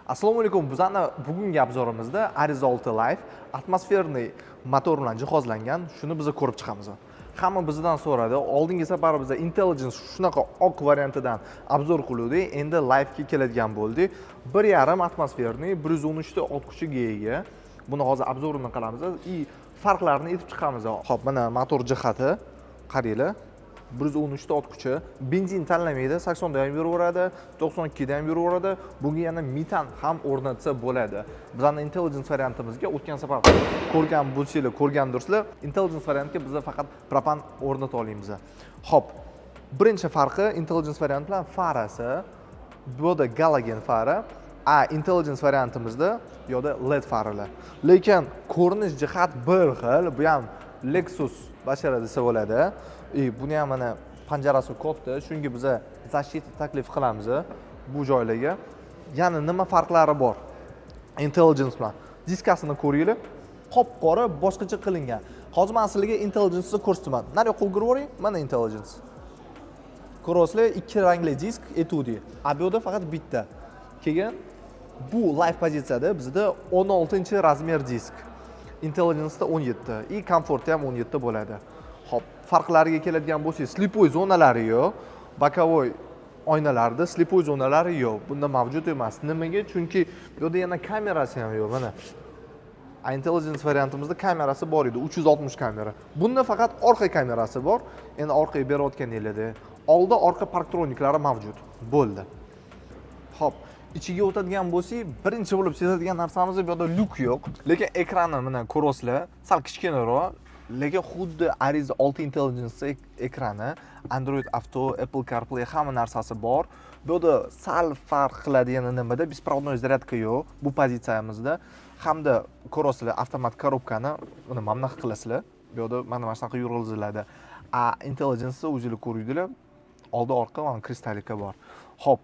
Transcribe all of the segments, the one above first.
Assalomu alaykum. Bizani bugungi обзор imizda Arrizo 6 Life атмосферный motor bilan jihozlangan. Shuni biz ko'rib chiqamiz. Hamma bizdan so'radi. Oldingi safar biza Intelligence shunaqa oq variantidan обзор qiluvdik. Endi Life'ga keladigan bo'ldik. 1,5 атмосферный, 113 ta ot kuchiga ega. Buni hozir обзор ini qilamiz и farqlarini aytib chiqamiz. Xo'p, mana motor jihati qaranglar. 113 ta ot kuchi, benzin tanlamaydi, 80 da ham yuraveradi, 92 da ham yuraveradi. Bunga yana metan ham o'rnatsa bo'ladi. Bizani Intelligence variantimizga o'tgan safar ko'rgan bo'lsanglar, ko'rgandirsizlar, Intelligence variantga biza faqat propan o'rnata olamiz. Xo'p, birinchi farqi Intelligence variant bilan farasi. Bu yerda galogen fara, a Intelligence variantimizda bu yoqda LED faralar. Lekin ko'rinish jihat bir xil, bu ham Lexus bashara desa bo'ladi. И buni ham mana panjarasi katta, shunga biza защита taklif qilamiz bu joylarga. Yana nima farqlari bor Intelligence bilan? Diskasini ko'ringlar, qop qora boshqacha qilingan. Hozir man sizlarga Intelligence'ni ko'rsataman. Nariyoqqa o'girib yuboring, mana Intelligence. Ko'ryapsizlar, ikki rangli disk etudi, a bu yoqda faqat bitta. Keyin bu Life pozitsiyada bizda 16 размер disk, Intelligence'da 17 и komfortda ham 17 bo'ladi. Xo'p, farqlariga keladigan bo'lsak, слепой zonalari yo'q, боковой oynalarda слепой zonalari yo'q, bunda mavjud emas. Nimaga? Chunki bu yerda yana kamerasi ham yo'q, mana. A Intelligence variantimizda kamerasi bor edi, 360 kamera. Bunda faqat orqa kamerasi bor. Endi orqaga berayotganinglarda oldi, orqa parktroniklari mavjud. Bo'ldi. Xo'p, ichiga o'tadigan bo'lsak, birinchi bo'lib sezadigan narsamiz, bu yerda lyuk yo'q, lekin ekrani mana ko'ryapsizlar, sal kichkinaroq, lekin xuddi Arrizo 6 Intelligence ekrani, Android Auto, Apple CarPlay, hamma narsasi bor. Bu yerda sal farq qiladi yana nimada? Беспроводной зарядка yo'q bu pozitsiyamizda. Hamda ko'ryapsizlar, avtomat korobkani uni mana bunaqa qilasizlar, bu yoqda mana shunaqa yurg'iziladi. A Intelligence, o'zinglar ko'rdinglar, oldi, orqa mana кристаллика bor. Ho'p,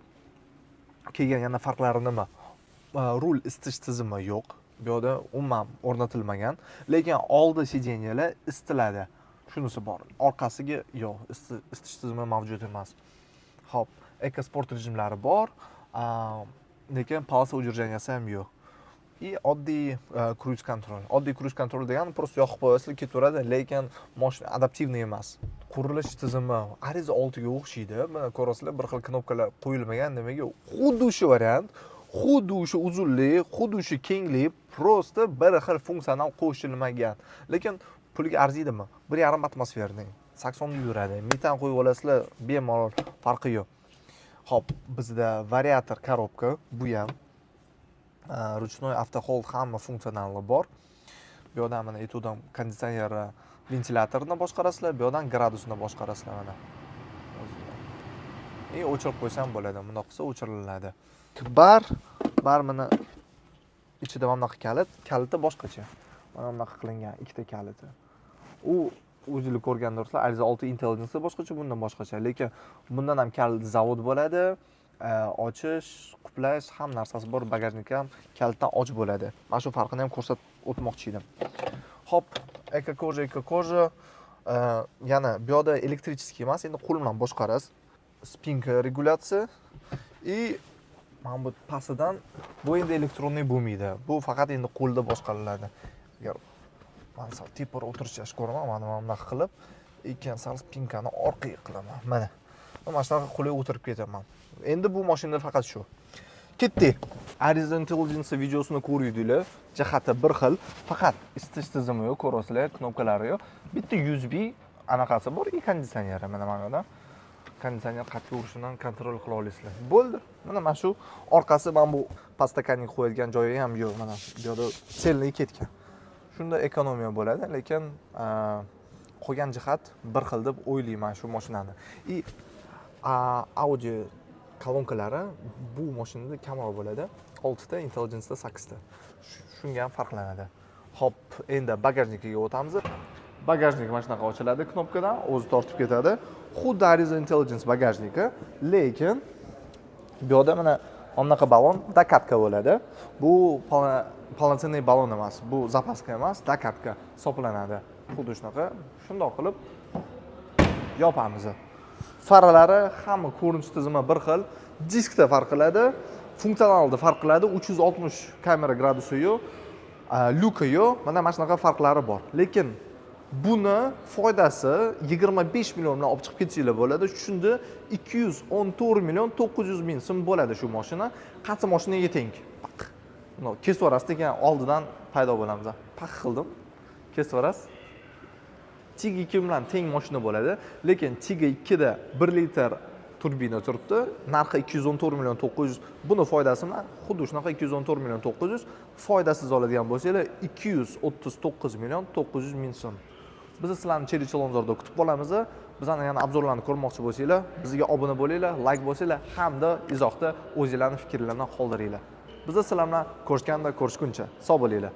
keyin yana farqlari nima? Rul isitish tizimi yo'q bu yoqda, umuman o'rnatilmagan, lekin oldi сиденья lar isitiladi, shunisi bor. Orqasiga yo'q, isitish tizimi mavjud emas. Ho'p, eco, sport rejimlari bor, lekin полоса удержания si ham yo'q и oddiy круиз контроль. Oddiy круиз контроль degani просто yoqib qo'yasizlar, ketaveradi, lekin moshina адаптивный emas. Qurilish tizimi Arrizo 6ga o'xshaydi. Mana ko'rasizlar, bir xil knopkalar qo'yilmagan. Nimaga? Xuddi o'sha variant, xuddi o'sha uzunlik, xuddi o'sha kenglik, просто bir xil funksional qo'shilmagan. Lekin pulga arziydimi? 1,5 атмосферный, 80da yuradi, metan qo'yib olasizlar bemalol, farqi yo'q. Ho'p, bizda вариатор коробка, bu ham ручной автохолд, hamma funksionali bor. Bu yoqdan mana aytuvdim, konditsioner, ventilyatorni boshqarasizlar, bu yoqdan gradusini boshqarasizlar, mana. И o'chirib qo'ysam bo'ladi, bundoq qilsa o'chiriladi. Bar mana ichida mana bunaqa kalit, kaliti boshqacha, mana bunaqa qilingan ikkita kaliti. U o'zinglar ko'rgandirsizlar, Arrizo 6 Intelligence boshqacha, bundan boshqacha, lekin bundan ham kalit zavod bo'ladi. Ochish, qulflash, hamma narsasi bor, bagajnik ham kalitdan och bo'ladi. Mana shu farqini ham ko'rsatib o'tmoqchi edim. Ho'p, эко кожа, эко кожа. Yana bu yoqda электрический emas, endi qo'l bilan boshqarasiz, спинка регуляция и mana bu pastidan. Bu endi электронный bo'lmaydi, bu faqat endi qo'lda boshqariladi. Agar man sal teparoq o'tirishni yaxshi ko'raman, mana bunaqa qilib, keyin sal спинка ni orqaga qilaman, mana shunaqa qulay o'tirib ketaman. Endi bu mashinada faqat shu. Ketdik. Arrizo Intelligence videosini ko'rdinglar, jihati bir xil, faqat isitish tizimi yo'q, ko'rasizlar, knopkalari yo'q, bitta USB anaqasi bor и konditsioneri. Mana bu yerda konditsioner qayerga urishidan контроль qila olasizlar. Bo'ldi, mana shu. Orqasi, mana bu подстаканник qo'yadigan joyi ham yo'q, mana bu yoqda цельный ketgan. Shunda ekonomiya bo'ladi, lekin qolgan jihat bir xil deb o'ylayman shu mashinani. И audio kolonkalari bu mashinada kamroq bo'ladi, oltita, Intelligenceda sakkizta. Shunga ham farqlanadi. Ho'p, endi bagajnikiga o'tamiz. Bagajnik mana shunaqa ochiladi, knopkadan o'zi tortib ketadi, xuddi Arrizo Intelligence bagajniki. Lekin bu yoqda mana bunaqa balon, докатка bo'ladi. Bu полноценный balon emas, bu запаска emas, докатка hisoblanadi. Xuddi shunaqa, shundoq qilib yopamiz. Faralari, hamma ko'rinish tizimi bir xil, diskda farq qiladi. Funksionalda farq qiladi: 360 kamera gradusi yo'q, люки yo'q, mana shunaqa farqlari bor. Lekin buni foydasi 25 million bilan olib chiqib ketsanglar bo'ladi. Shunda 214 million 900 ming so'm bo'ladi shu mashina. Qaysi mashinaga teng? Paq. No, kesib yuborasiz degan oldidan paydo bo'lamiz. Paq qildim. Kesib yuborasiz. Tiggo 2 bilan teng mashina bo'ladi, lekin Tiggo 2 da 1 litr turbina turibdi, narxi 214 million 900. Buni foydasi bilan xuddi shunaqa 214 million 900, foydasiz oladigan bo'lsanglar, 239 million 900 ming so'm. Biz sizlarni Chery Chilonzorda kutib qolamiz. Bizani yana обзор larni ko'rmoqchi bo'lsanglar, bizga obuna bo'linglar, layk bosinglar hamda izohda o'zinglarni fikrlarini qoldiringlar. Biz sizlar bilan ko'rishganda ko'rishguncha sog' bo'linglar.